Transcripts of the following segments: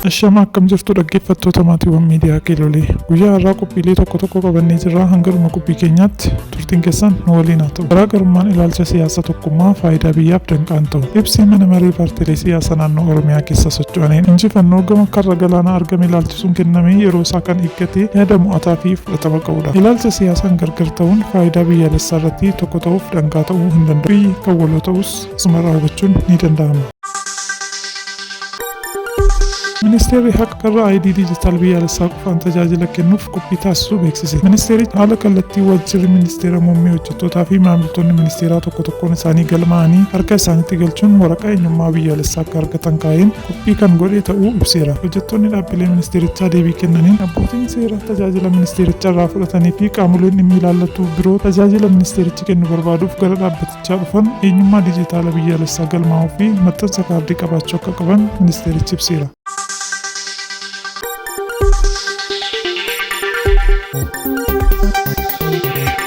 Ashama, akkam jirtu dhaggeeffattoota maatiiwwan miidiyaa Kiilolee? Guyyaa har'aa qophiilee tokko tokko qabannee jirra. Hangaruma qophii keenyaatti turtiin keessan nu waliin haa ta'u. Garaagarummaan ilaalcha siyaasa tokkummaa faayidaa biyyaaf danqaan ta'u. Ibsi mana maree paartiilee siyaasaa naannoo Oromiyaa keessa socho'aniin injifannoo gama karra galaanaa argame ilaalchisuun kenname yeroo isaa kan eeggate, yaada mo'ataa fi fudhatama qabudha. Ilaalcha siyaasaan gargar ta'uun faayidaa biyyaalessaa irratti tokko ta'uuf danqaa ta'uu hin danda'u. Biyyi kan waloo ta'us asumarraa hubachuun ni danda'ama. Ministeerri Haqa karra ID diijitaal biyyaalessaa qofaan tajaajila kennuuf qophii taasisuu beeksise. Ministeerichi haala kallattii waajjirri ministeera muummee, hojjettootaa fi maamiltoonni ministeeraa tokko tokkoon isaanii galmaa'anii harka isaaniitti galchuun waraqaa eenyummaa biyyaalessaa akka argatan kaa'een qophii kan godhe ta'uu ibseera. Hojjettoonni dhaabbilee ministeerichaa deebii kennaniin, abbootiin seera tajaajila ministeericha irraa fudhatanii fi qaamoleen dhimmi ilaallatu biroo tajaajila ministeerichi kennu barbaaduuf gara dhaabbatichaa dhufan eenyummaa diijitaala biyyaalessaa galmaa'uu fi maxxansa kaardii qabaachuu akka qaban ministeerichi ibseera.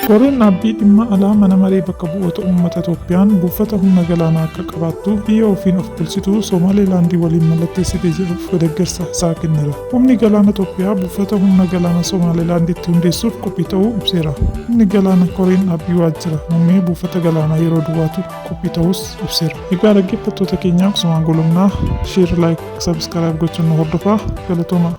Koreen dhaabbii dhimma alaa mana maree bakka bu'oota uummata Itoophiyaan buufata humna galaanaa akka qabaattu biyya ofiin of bulchitu Somaalilaandii waliin mallatteessite jedhuuf deeggarsa isaa kenneera. Humni galaana Itoophiyaa buufata humna galaana Somaalilaanditti hundeessuuf qophii ta'uu ibseera. Humni galaana koreen dhaabbii waajjira muummee buufata galaanaa yeroo duwwaatu qophii ta'us ibseera. Egaa dhaggeeffattoota keenyaa, asumaan golomnaa. Share, like, subscribe gochuun nu hordofaa. Galatooma.